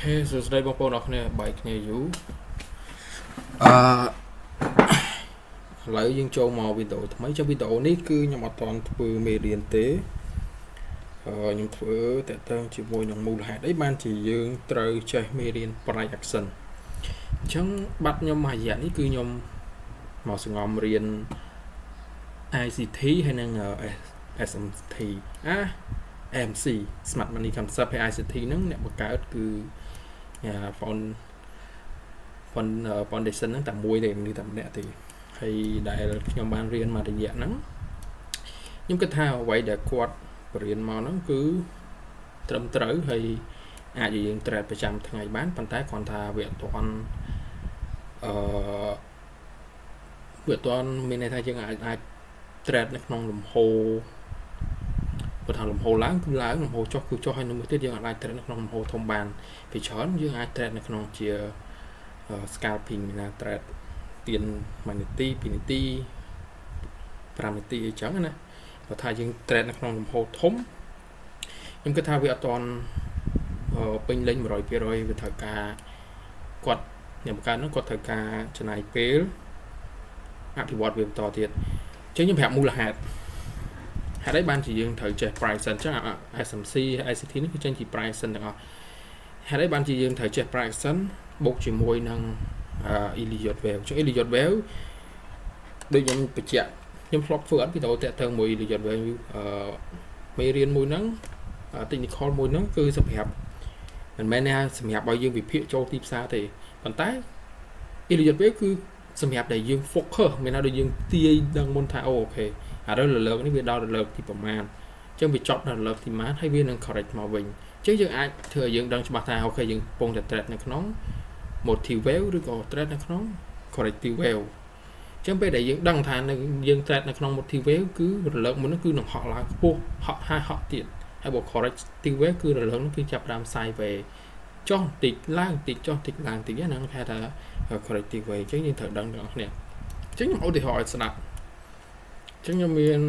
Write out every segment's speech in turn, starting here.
ខេសួស្តីបងប្អូនអរគ្នាបែកគ្នាយូរអឺឥឡូវយើងចូលមកវីដេអូថ្មីចុះវីដេអូនេះគឺខ្ញុំអត់ទាន់ធ្វើមេរៀនទេខ្ញុំធ្វើតើតើជាមួយនឹងមូលហេតុអីបានជាយើងត្រូវចេះមេរៀន price action អញ្ចឹងបាត់ខ្ញុំមួយរយៈនេះគឺខ្ញុំមកសងំរៀន ICT ហើយនិង SMT អា MC Smart Money Concept ហើយ ICT ហ្នឹងអ្នកបង្កើតគឺ Found Foundation ហ្នឹងតែមួយទេមនុស្សតែម្នាក់ទេហើយដែលខ្ញុំបានរៀនមករយៈហ្នឹងខ្ញុំគិតថាអ្វីដែលគាត់បរៀនមកហ្នឹងគឺត្រឹមត្រូវហើយអាចឲ្យយើង trade ប្រចាំថ្ងៃបានប៉ុន្តែគ្រាន់ថាវាអត់ទាន់អឺវាអត់ទាន់មានន័យថាយើងអាច trade នៅក្នុងលំហូរបើថាលំហូរឡើងគឺឡើងលំហូរចុះគឺចុះហើយនៅមួយទៀតយើងអាច trade នៅក្នុងលំហូរធំបានពីច្រើនយើងអាច trade នៅក្នុងជា scalping មានថា trade ទៀន1នាទី2នាទី5នាទីអីចឹងណាបើថាយើង trade នៅក្នុងលំហូរធំខ្ញុំគិតថាវាអត់ទាន់ពេញលេញ100%វាត្រូវការគាត់អ្នកបង្កើតនោះគាត់ត្រូវការចំណាយពេលអភិវឌ្ឍវាបន្តទៀតអញ្ចឹងខ្ញុំប្រាប់មូលហេតុហេតុអីបានជាយើងត្រូវចេះ price អញ្ចឹង SMC ICT នេះគឺចេញពី price ទាំងអស់ហេតុអីបានជាយើងត្រូវចេះ price បូកជាមួយនឹង Elliott Wave ចុះ Elliott Wave ដូចខ្ញុំបញ្ជាក់ខ្ញុំធ្លាប់ធ្វើអត់វីដេអូតាក់ទងមួយ Elliott Wave អឺមេរៀនមួយហ្នឹង technical មួយហ្នឹងគឺសម្រាប់មិនមែនថាសម្រាប់ឲ្យយើងវិភាគចូលទីផ្សារទេប៉ុន្តែ Elliott Wave គឺសម្រាប់តែយើង focus មានថាដូចយើងទាយដឹងមុនថាអូ okay ឥឡូវរលើកនេះវាដល់រលើកទីប្រមាណអញ្ចឹងវាចប់ដល់រលើកទីម៉ានហើយវានឹង correct មកវិញអញ្ចឹងយើងអាចធ្វើឲ្យយើងដឹងច្បាស់ថា okay យើងកំពុងតែ trade នៅក្នុង motive wave ឬក៏ trade នៅក្នុង corrective wave អញ្ចឹងពេលដែលយើងដឹងថានៅយើង trade នៅក្នុង motive wave គឺរលកមុននោះគឺនឹងហក់ឡើងខ្ពស់ហក់ហើយហក់ទៀតហើយបើ corrective wave គឺរលកនោះគឺចាប់ផ្ដើម sideways ចុះតិចឡើងតិចចុះតិចឡើងតិចហ្នឹងគេថា corrective wave អញ្ចឹងយើងត្រូវដឹងទាំងអស់គ្នាអញ្ចឹងខ្ញុំឧទាហរណ៍ឲ្យស្ដាប់អញ្ចឹងខ្ញុំមាន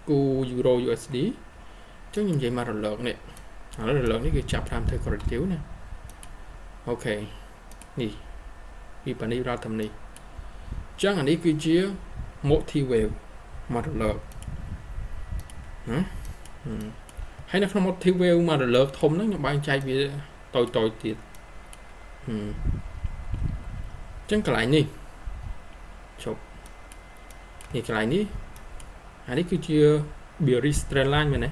គូ Euro USD អញ្ចឹងខ្ញុំនិយាយមករលកនេះឥឡូវរលកនេះគឺចាប់ផ្ដើមធ្វើ corrective ណា okay នេះពីប៉ានេះដល់តាមនេះអញ្ចឹងអានេះគឺជា motive wave មករលកណាហើយនៅក្នុង motive wave មករលកធំហ្នឹងខ្ញុំបែងចែកវាតូចតូចទៀតអញ្ចឹងកន្លែងនេះជប់នេះកន្លែងនេះអានេះគឺជា bearish trend line មែនទេ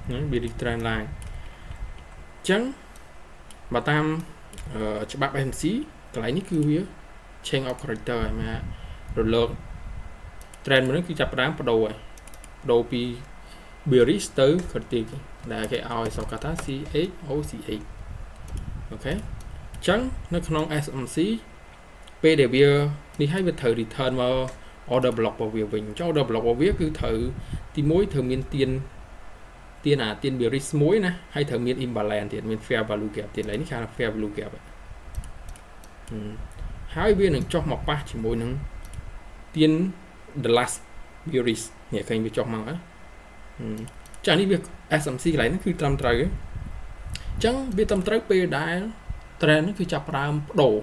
ហ្នឹង bearish trend line អញ្ចឹងបើតាមច្បាប់ SMC កន្លែងនេះគឺវា change of character ហើយមករលក trend មួយនេះគឺចាប់ផ្ដើមបដូរហើយបដូរពី bearish ទៅ corrective ដែលគេឲ្យសកាថា CHOCH okay អញ្ចឹងនៅក្នុង SMC ពេលដែលវានេះហើយវាត្រូវ return មក order block របស់វាវិញអញ្ចឹង order block របស់វាគឺត្រូវទី1ត្រូវមានទៀនទៀនអាទៀន bearish មួយណាហើយត្រូវមាន imbalance ទៀតមាន fair value gap ទៀតឡើយនេះគេហៅ fair value gap ហើយវានឹងចុះមកប៉ះជាមួយនឹងទៀន the last bearish នេះឃើញវាចុះមកហ៎ចានេះវា SMC កន្លែងហ្នឹងគឺត្រឹមត្រូវអញ្ចឹងវាត្រឹមត្រូវពេលដែល trend ហ្នឹងគឺចាប់ផ្ដើមបដូរ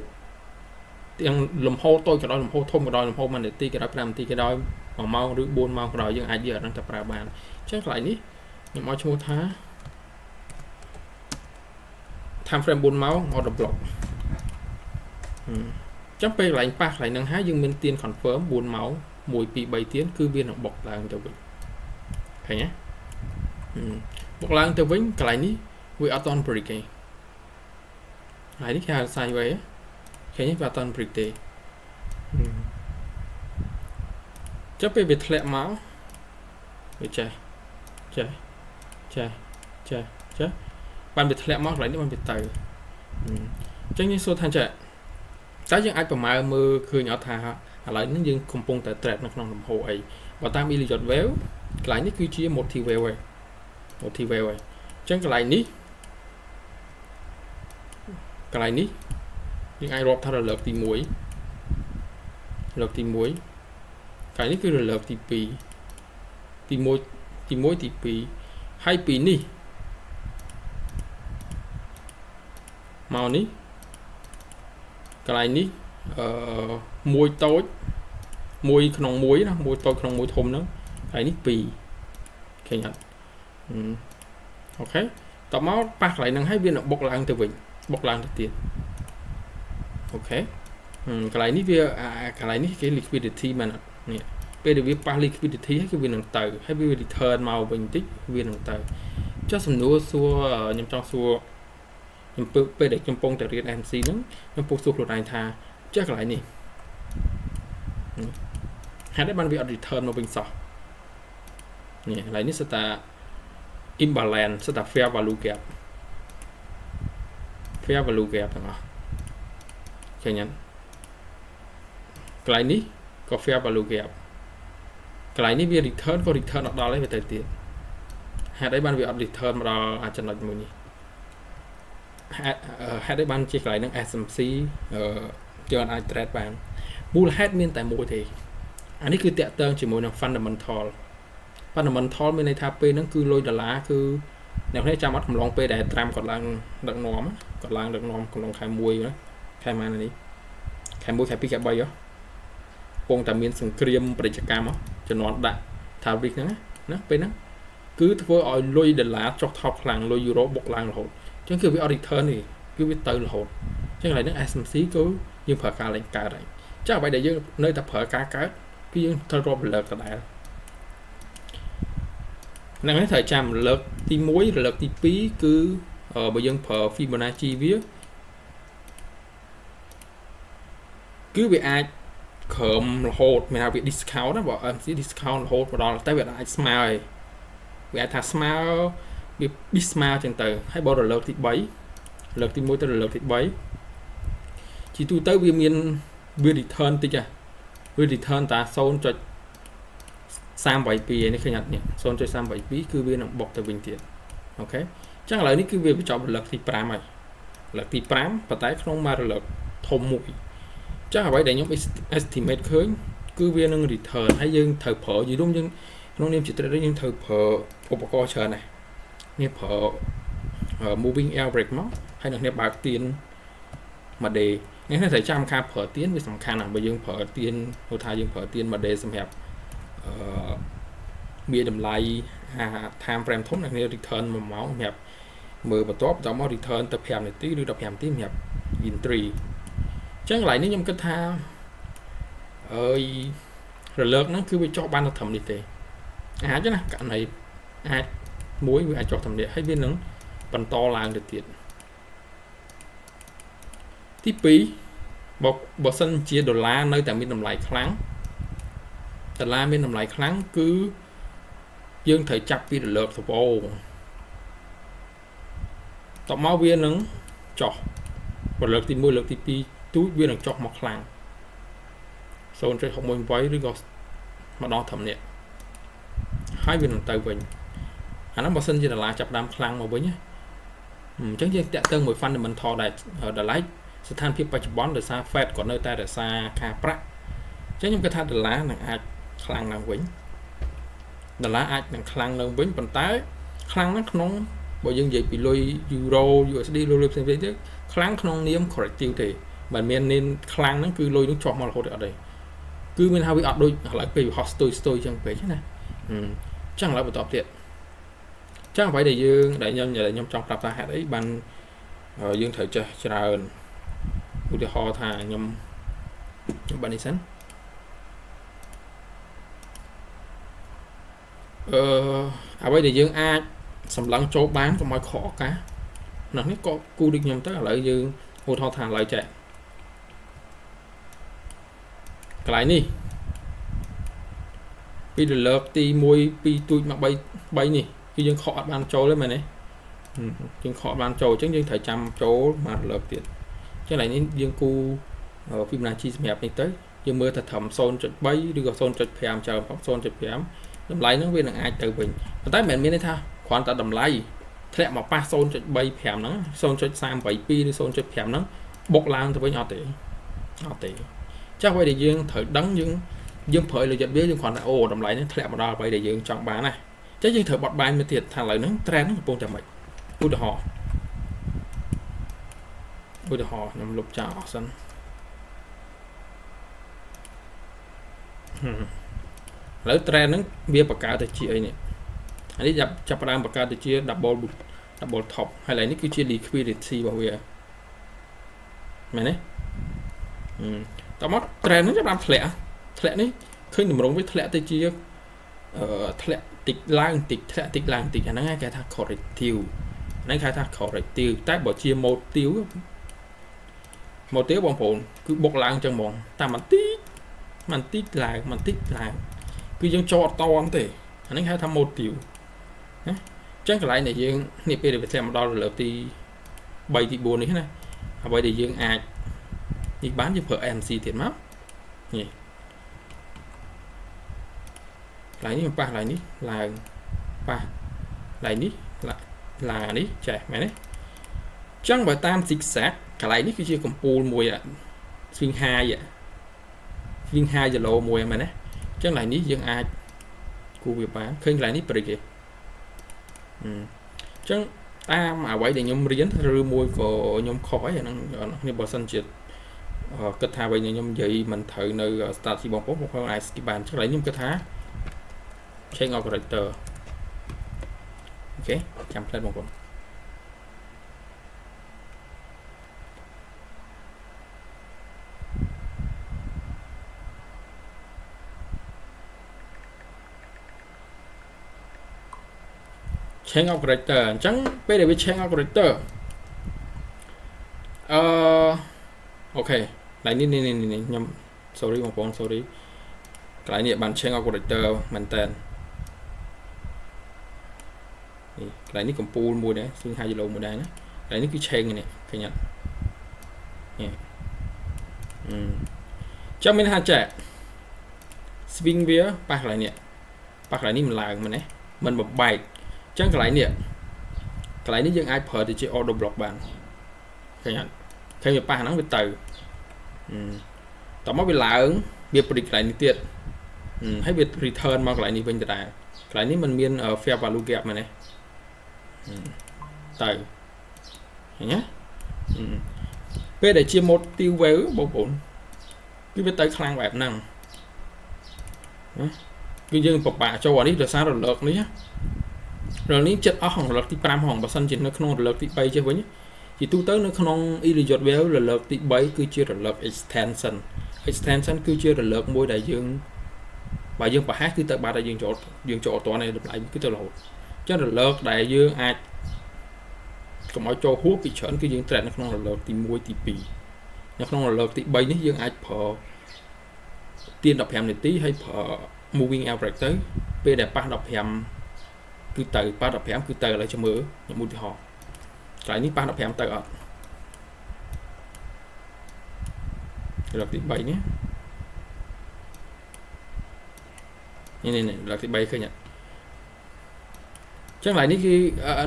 ទាំងលំហូរតូចក៏ដោយលំហូរធំក៏ដោយលំហូរ1នាទីក៏ដោយ5នាទីក៏ដោយ1ម៉ោងឬ4ម៉ោងក៏ដោយយើងអាចយកអាហ្នឹងទៅប្រើបានអញ្ចឹងកន្លែងនេះខ្ញុំឲ្យឈ្មោះថា time frame 4ម៉ោង order block អញ្ចឹងពេលកន្លែងប៉ះកន្លែងហ្នឹងហើយយើងមានទៀន confirm 4ម៉ោង1 2 3ទៀនគឺវានឹងបុកឡើងទៅវិញឃើញទេបុកឡើងទៅវិញកន្លែងនេះវាអត់ទាន់ break ទេហើយនេះគេហៅ sideways ឃើញទេវាអត់ទាន់ break ទេចុះពេលវាធ្លាក់មកវាចេះចេះចេះចេះចេះបានវាធ្លាក់មកកន្លែងនេះបានវាទៅអញ្ចឹងយើងសួរថាចេះតើយើងអាចប្រមើមើលឃើញអត់ថាឥឡូវនេះយើងកំពុងតែ trade នៅក្នុងលំហូរអីបើតាម Elliott Wave កន្លែងនេះគឺជា motive wave ហើយ motive wave ហើយអញ្ចឹងកន្លែងនេះកន្លែងនេះយើងអាចរាប់ថារលកទី1រលកទី1កន្លែងនេះគឺរលកទី2ទី1ទី1ទី2ហើយពីនេះ មកនេះកន្លែងនេះអឺមួយតូចមួយក្នុងមួយណាមួយតូចក្នុងមួយធំហ្នឹងកន្លែងនេះ2ឃើញអត់OK តមកប៉ះកន្លែងហ្នឹងហើយវានឹងបុកឡើងទៅវិញបុកឡើងទៅទៀត OK កន្លែងនេះវាកន្លែងនេះគេ liquidity មែនអត់នេះពេលដែលវាប៉ះ liquidity ហើយគឺវានឹងទៅហើយវា return មកវិញបន្តិចវានឹងទៅចុះសំណួរសួរខ្ញុំចង់សួរខ្ញុំពេលដែលខ្ញុំកំពុងតែរៀន SMC ហ្នឹងខ្ញុំពុះសួរខ្លួនឯងថាចេះកន្លែងនេះហេតុអីបានវាអត់ return មកវិញសោះនេះកន្លែងនេះសិតតា imbalance សិតតា fair value gap fair value gap ទាំងអស់ឃើញទេកន្លែងនេះក៏ fair value gap កន្លែងនេះវា return ក៏ return អត់ដល់ទេវាទៅទៀតហេតុអីបានវាអត់ return មកដល់អាចចំណុចមួយនេះហេតុហេតុអីបានជាកន្លែងហ្នឹង SMC អឺយើងអាច trade បានមូលហេតុមានតែមួយទេអានេះគឺតាក់ទងជាមួយនឹង fundamental fundamental មានន័យថាពេលហ្នឹងគឺលុយដុល្លារគឺអ្នកនេះចាំអត់កំឡុងពេលដែលត្រាំគាត់ឡើងដឹកនាំគាត់ឡើងដឹកនាំកំឡុងខែ1ណាខែម៉ាននេះខែ1ខែ2ខែ3ហ៎ពងតែមានសង្គ្រាមពាណិជ្ជកម្មជំនាន់ដាក់ tariff ហ្នឹងណាពេលហ្នឹងគឺធ្វើឲ្យលុយដុល្លារចុះថោកខ្លាំងលុយយូរ៉ូបុកឡើងរហូតអញ្ចឹងគឺវាអត់ return ទេគឺវាទៅរហូតអញ្ចឹងកន្លែងហ្នឹង SMC គឺយើងប្រើការលេងកើតហើយចាអ្វីដែលយើងនៅតែប្រើការកើតគឺយើងត្រូវរាប់រលកដដែលហ្នឹងហើយត្រូវចាំរលកទី1រលកទី2គឺបើយើងប្រើ Fibonacci វាគឺវាអាចក្រមរហូតមានថាវា discount ណាបើ MC discount រហូតមកដល់តែវាអាចស្មើហើយវាអាចថាស្មើវាប៊ីស្មើចឹងទៅហើយបើរលកទី3រលកទី1ទៅរលកទី3ជាទូទៅវាមានវា return តិចហ៎វា return តា0.382នេះឃើញអត់នេះ0.382គឺវានឹងបុកទៅវិញទៀត OK អញ្ចឹងឥឡូវនេះគឺវាបញ្ចប់រលកទី5ហើយរលកទី5ប៉ុន្តែក្នុងមួយរលកធំមួយចឹងអ្វីដែលខ្ញុំ estimate ឃើញគឺវានឹង return ហើយយើងត្រូវប្រើយូរយើងក្នុងនាមជា trader យើងត្រូវប្រើឧបករណ៍ច្រើនណាស់នេះប្រើ moving average មកហើយនឹងគ្នាបើកទៀនមួយ day នេះត្រូវចាំការប្រើទៀនវាសំខាន់ណាស់បើយើងប្រើទៀនហៅថាយើងប្រើទៀនមួយ day សម្រាប់អឺមានតម្លៃអា time frame ធំអ្នកគ្នា return 1ម៉ោងសម្រាប់មើលបន្ទាប់បន្តមក return ទៅ5នាទីឬ15នាទីសម្រាប់ entry អញ្ចឹងកន្លែងនេះខ្ញុំគិតថាអើយរលើកហ្នឹងគឺវាចុះបានទៅត្រឹមនេះទេអាចណាករណីអាចមួយវាអាចចុះត្រឹមនេះហើយវានឹងបន្តឡើងទៅទៀតទី2បើបើសិនជាដុល្លារនៅតែមានតម្លៃខ្លាំងដុល្លារមានតម្លៃខ្លាំងគឺយើងត្រូវចាប់ពីរលើកដំបូងតមកវានឹងចុះរលើកទី1លើកទី2ទូចវានឹងចុះមកខ្លាំង0.618ឬក៏មកដល់ត្រឹមនេះហើយវានឹងទៅវិញអាហ្នឹងបើសិនជាដុល្លារចាប់ដើមខ្លាំងមកវិញណាអញ្ចឹងយើងតាក់ទងមួយ fundamental ដែលដល់ឡែកស្ថានភាពបច្ចុប្បន្នដោយសារ Fed ក៏នៅតែរក្សាការប្រាក់អញ្ចឹងខ្ញុំគិតថាដុល្លារនឹងអាចខ្លាំងឡើងវិញដុល្លារអាចនឹងខ្លាំងឡើងវិញប៉ុន្តែខ្លាំងហ្នឹងក្នុងបើយើងនិយាយពីលុយ Euro USD លុយផ្សេងៗទៀតខ្លាំងក្នុងនាម corrective ទេមិនមាននាមខ្លាំងហ្នឹងគឺលុយនឹងចុះមករហូតទេអត់ទេគឺមានថាវាអត់ដូចឥឡូវពេលវាហោះស្ទុយស្ទុយចឹងពេកណាអញ្ចឹងឥឡូវបន្តទៀតចឹងអ្វីដែលយើងដែលខ្ញុំខ្ញុំចង់ប្រាប់ថាហេតុអីបានយើងត្រូវចេះច្រើនឧទាហរណ៍ថាខ្ញុំខ្ញុំបាននេះសិនអឺអ្វីដែលយើងអាចសម្លឹងចូលបានកុំឲ្យខកឱកាសនោះនេះក៏គូដូចខ្ញុំទៅឥឡូវយើងឧទាហរណ៍ថាឥឡូវចេះកន្លែងនេះពីរលើកទី1 2ទូចមក3 3នេះគឺយើងខកអត់បានចូលទេមែនទេយើងខកបានចូលអញ្ចឹងយើងត្រូវចាំចូលមករលើកទៀតអញ្ចឹងកន្លែងនេះយើងគូ Fibonacci សម្រាប់នេះទៅយើងមើលថាត្រឹម0.3ឬក៏0.5ចើ0.5តម្លៃហ្នឹងវានឹងអាចទៅវិញប៉ុន្តែមិនមែនមានន័យថាគ្រាន់តែតម្លៃធ្លាក់មកប៉ះ0.35ហ្នឹង0.382ឬ0.5ហ្នឹងបុកឡើងទៅវិញអត់ទេអត់ទេចាស់អ្វីដែលយើងត្រូវដឹងយើងយើងប្រើលយិតវាយើងគ្រាន់តែអូតម្លៃហ្នឹងធ្លាក់មកដល់អ្វីដែលយើងចង់បានណាចឹងយើងត្រូវបត់បែនមួយទៀតថាឥឡូវហ្នឹង trend ហ្នឹងកំពុងតែម៉េចឧទាហរណ៍ ឧទាហរណ៍ខ្ញុំលុបចោលអស់សិនឥឡូវ trend ហ្នឹងវាបង្កើតទៅជាអីនេះអានេះចាប់ចាប់ផ្ដើមបង្កើតទៅជា double top ហើយឡើយនេះគឺជា liquidity របស់វាមែនទេតមក trend ហ្នឹងចាប់ផ្ដើមធ្លាក់ធ្លាក់នេះឃើញតម្រងវាធ្លាក់ទៅជាអឺធ្លាក់តិចឡើងតិចធ្លាក់តិចឡើងតិចអាហ្នឹងគេថា corrective ហ្នឹងគេថា corrective តែបើជា motive motive បងប្អូនគឺបុកឡើងចឹងហ្មងតាមបន្តិចបន្តិចឡើងបន្តិចឡើងគឺយើងចូលអត់តន់ទេអានេះហៅថា motive ណាចឹងកន្លែងដែលយើងនេះពេលដែលវាធ្លាក់មកដល់លើទី3ទី4នេះណាអ្វីដែលយើងអាចនេះបានយើងប្រើ MC ទៀតមកនេះកន្លែងនេះប៉ះកន្លែងនេះឡើងប៉ះកន្លែងនេះឡើងនេះចេះមែនទេចឹងបើតាម zigzag កន្លែងនេះគឺជាកំពូលមួយ swing high swing high low មួយមែនទេចឹងកន្លែងនេះយើងអាចគូវាបានឃើញកន្លែងនេះ break ទេអញ្ចឹងតាមអ្វីដែលខ្ញុំរៀនឬមួយក៏ខ្ញុំខុសអីអាហ្នឹងនេះបើសិនជាគិតថាអ្វីដែលខ្ញុំនិយាយមិនត្រូវនៅ strategy បងប្អូនបងប្អូនអាច skip បានចឹងកន្លែងខ្ញុំគិតថា change of character OK ចាំផ្លែតបងប្អូន change of character អញ្ចឹងពេលដែលវា change of character អឺ OK កន្លែងនេះនេះនេះខ្ញុំ sorry បងប្អូន sorry កន្លែងនេះបាន change of character មែនតើនេះកន្លែងនេះកំពូលមួយដែរ swing high low មួយដែរណាកន្លែងនេះគឺ change នេះឃើញអត់នេះអឺចាំមានថាចា swing វាប៉ះកន្លែងនេះប៉ះកន្លែងនេះមិនឡើងមែនទេមិនបំបែកអញ្ចឹងកន្លែងនេះកន្លែងនេះយើងអាចប្រើទៅជា order block បានឃើញអត់ឃើញវាប៉ះហ្នឹងវាទៅតមកវាឡើងវា break កន្លែងនេះទៀតហើយវា return មកកន្លែងនេះវិញដដែលកន្លែងនេះมันមាន fair value gap មែនទេទៅឃើញទេពេលដែលជា motive wave បងប្អូនគឺវាទៅខ្លាំងបែបហ្នឹងណាគឺយើងពិបាកចូលអានេះដោយសាររលកនេះរលកនេះចិត្តអស់ក្នុងរលកទី5ហងបើសិនជានៅក្នុងរលកទី3ចេះវិញជាទូទៅនៅក្នុង Elliott Wave រលកទី3គឺជារលក extension extension គឺជារលកមួយដែលយើងបើយើងប្រហែសគឺទៅបាត់ហើយយើងចូលយើងចូលអត់ទាន់ទេតម្លៃគឺទៅរហូតអញ្ចឹងរលកដែលយើងអាចកុំឲ្យចូលហួសពីច្រើនគឺយើង trade នៅក្នុងរលកទី1ទី2នៅក្នុងរលកទី3នេះយើងអាចប្រើទៀន15នាទីហើយប្រើ moving average ទៅពេលដែលប៉ះ15គឺទៅប៉ះ15គឺទៅឥឡូវចាំមើលខ្ញុំឧទាហរណ៍កន្លែងនេះប៉ះ15ទៅអត់រលកទី3នេះនេះនេះរលកទី3ឃើញអត់ចឹងកន្លែងនេះគឺ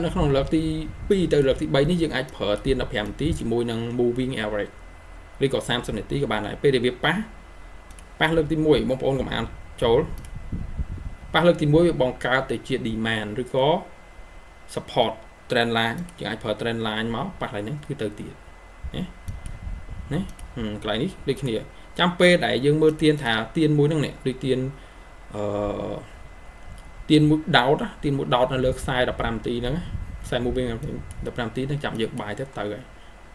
នៅក្នុងលើកទី2ទៅលើកទី3នេះយើងអាចប្រើទៀន15នាទីជាមួយនឹង moving average ឬក៏30នាទីក៏បានដែរពេលដែលវាប៉ះប៉ះលើកទី1បងប្អូនកុំអានចូលប៉ះលើកទី1វាបង្កើតទៅជា demand ឬក៏ support trend line យើងអាចប្រើ trend line មកប៉ះកន្លែងហ្នឹងគឺទៅទៀតណាណាកន្លែងនេះដូចគ្នាចាំពេលដែលយើងមើលទៀនថាទៀនមួយហ្នឹងនេះដូចទៀនអឺទៀនមួយដោតទៀនមួយដោតនៅលើខ្សែ15នាទីហ្នឹងខ្សែ moving 15នាទីហ្នឹងចាំយើងបាយទៅទៅហើយ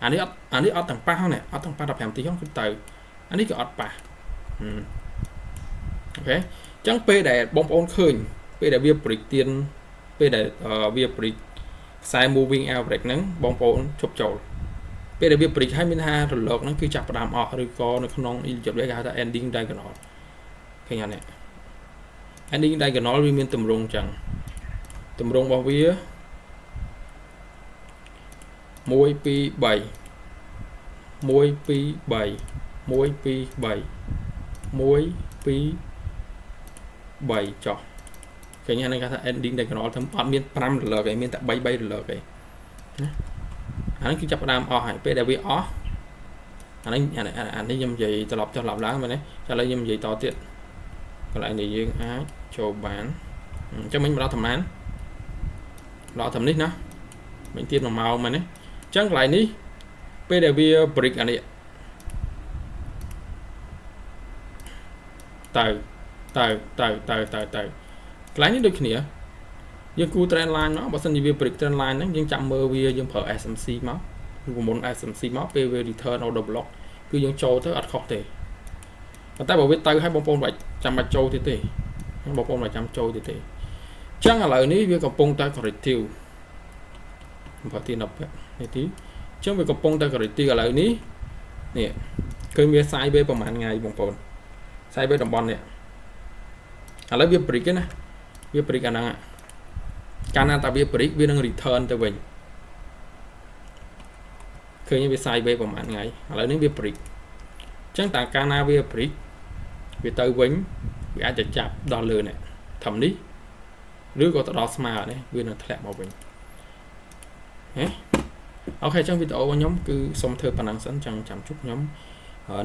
អានេះអត់អានេះអត់ទាំងប៉ះហ្នឹងអត់ទាំងប៉ះ15នាទីហ្នឹងគឺទៅអានេះក៏អត់ប៉ះ OK អញ្ចឹងពេលដែលបងប្អូនឃើញពេលដែលវា break ទៀនពេលដែលវា break ខ្សែ moving average ហ្នឹងបងប្អូនជប់ចូលពេលដែលវា break ហើយមានថារលកហ្នឹងគឺចាប់ផ្ដើមអស់ឬក៏នៅក្នុង Elliott គេហៅថា ending diagonal ឃើញអត់នេះ ending diagonal វាមានទម្រង់ចឹងទម្រង់របស់វា1 2 3 1 2 3 1 2 3 1 2 3ចុះឃើញអានេះគេថា ending diagonal ធ្វើអត់មាន5រលកទេមានតែ3 3រលកទេណាអានេះគឺចាប់ផ្ដើមអស់ហើយពេលដែលវាអស់អានេះអានេះខ្ញុំនិយាយត្រឡប់ចុះត្រឡប់ឡើងមែនទេចាឥឡូវខ្ញុំនិយាយតទៀតកន្លែងនេះយើងអាចចូលបានអញ្ចឹងមិញមកដល់ប្រហែលដល់ត្រឹមនេះណាមិញទៀត1ម៉ោងមែនទេអញ្ចឹងកន្លែងនេះ ពេលដែលវា break អានេះទៅទៅទៅទៅទៅទៅកន្លែងនេះដូចគ្នាយើងគូ trend line មកបើសិនជាវា break trend line ហ្នឹងយើងចាំមើលវាយើងប្រើ SMC មកឬមុន SMC មកពេលវា return order block គឺយើងចូលទៅអត់ខុសទេប៉ុន្តែបើវាទៅឲ្យបងប្អូនបាច់ចាំបាច់ចូលទៀតទេបងប្អូនបាច់ចាំចូលទៀតទេអញ្ចឹងឥឡូវនេះវាកំពុងតែ corrective បើទី10នាទីអញ្ចឹងវាកំពុងតែ corrective ឥឡូវនេះនេះឃើញវា sideways ប្រហែលថ្ងៃបងប្អូន sideways តំបន់នេះឥឡូវវា break ណាវា break អាហ្នឹងកាលណាតាវា break វានឹង return ទៅវិញឃើញវា sideways ប្រហែលថ្ងៃឥឡូវនេះវា break អញ្ចឹងតើកាលណាវា break វាទៅវិញវាអាចจะចាប់ដល់លើនេះធំនេះឬក៏ទៅដល់ស្មើនេះវានឹងធ្លាក់មកវិញហេ OK អញ្ចឹងវីដេអូរបស់ខ្ញុំគឺសូមធ្វើប៉ុណ្ណឹងសិនចាំចាំជួបខ្ញុំ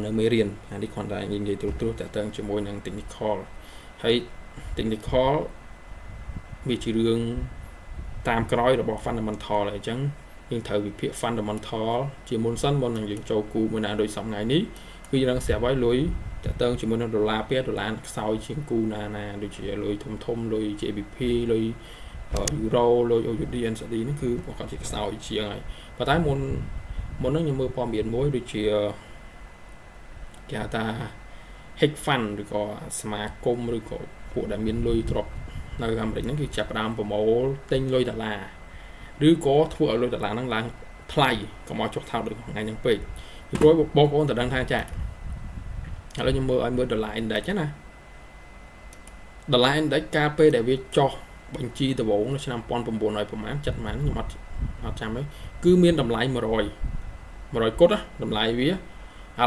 នៅមេរៀនអានេះគ្រាន់តែនិយាយត្រួសត្រាសតើតើជាមួយនឹង technical ហើយ technical វាជារឿងតាមក្រោយរបស់ fundamental ហើយអញ្ចឹងយើងត្រូវវិភាគ fundamental ជាមុនសិនមុននឹងយើងចូលគូមួយណាដូចសប្តាហ៍នេះគឺយើងនឹងស្រាប់ហើយលុយតើតើជាមួយនឹងដុល្លារពាដុល្លារខ្សោយជាងគូណាណាដូចជាលុយធំធំលុយ JPP លុយយូរ៉ូលុយ AUD NZD នេះគឺប្រកាសជាខ្សោយជាងហើយប៉ុន្តែមុនមុនហ្នឹងខ្ញុំមើលព័ត៌មានមួយដូចជាគេហៅថា hedge fund ឬក៏សមាគមឬក៏ពួកដែលមានលុយទ្រព្យនៅអាមេរិកហ្នឹងគឺចាប់ផ្ដើមប្រមូលទិញលុយដុល្លារឬក៏ធ្វើឲ្យលុយដុល្លារហ្នឹងឡើងថ្លៃកុំឲ្យចុះថោកដូចថ្ងៃហ្នឹងពេកពីព្រោះបងប្អូនតើដឹងថាចាឥឡូវខ្ញុំមើលឲ្យមើលដុល្លារ index ណាដុល្លារ index កាលពេលដែលវាចុះបញ្ជីដំបូងនៅឆ្នាំ1900ប្រហែល70ម៉ានខ្ញុំអត់អត់ចាំទេគឺមានតម្លៃ100 100គត់តម្លៃវាឥ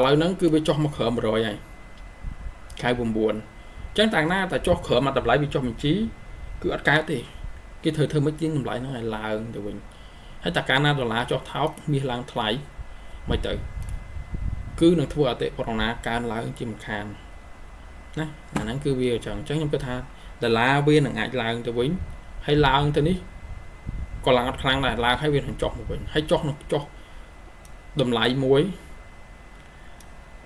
ឡូវហ្នឹងគឺវាចុះមកក្រោម100ហើយ99អញ្ចឹងតាំងណាតែចុះក្រោមមកតម្លៃវាចុះបញ្ជីគឺអត់កើតទេគេត្រូវធ្វើមិនជាងតម្លៃហ្នឹងឲ្យឡើងទៅវិញហើយតែកាលណាដុល្លារចុះថោកមាសឡើងថ្លៃមិនទៅគឺនឹងធ្វើអតិបរមាកើនឡើងជាមិនខានណាអាហ្នឹងគឺវាអញ្ចឹងអញ្ចឹងខ្ញុំគិតថាដុល្លារវានឹងអាចឡើងទៅវិញហើយឡើងទៅនេះក៏ឡើងអត់ខ្លាំងដែរឡើងហើយវានឹងចុះមកវិញហើយចុះនឹងចុះតម្លៃមួយ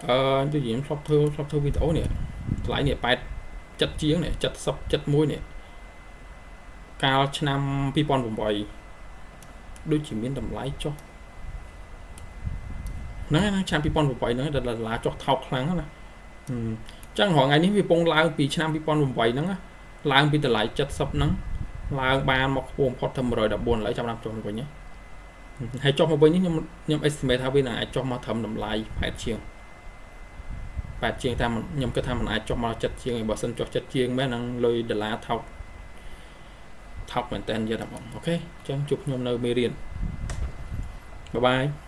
អឺដូចខ្ញុំធ្លាប់ធ្វើវីដេអូនេះតម្លៃនេះ8 7ជាងនេះ70 71នេះកាលឆ្នាំ2008ដូចជាមានតម្លៃចុះហ្នឹងណាឆ្នាំ2008ហ្នឹងដុល្លារចុះថោកខ្លាំងណាអញ្ចឹងរាល់ថ្ងៃនេះវាពងឡើងពីឆ្នាំ2008ហ្នឹងឡើងពីតម្លៃ70ហ្នឹងឡើងបានមកខ្ពស់បំផុតទៅ114ឥឡូវចាំតាមចុះមកវិញហើយចុះមកវិញនេះខ្ញុំ estimate ថាវានឹងអាចចុះមកត្រឹមតម្លៃ80ជាង80ជាងតាមខ្ញុំគិតថាมันអាចចុះមក70ជាងឯងបើសិនចុះ70ជាងមែនហ្នឹងលុយដុល្លារថោកថោកមែនតើយកតែបង OK អញ្ចឹងជួបខ្ញុំនៅមេរៀន bye bye.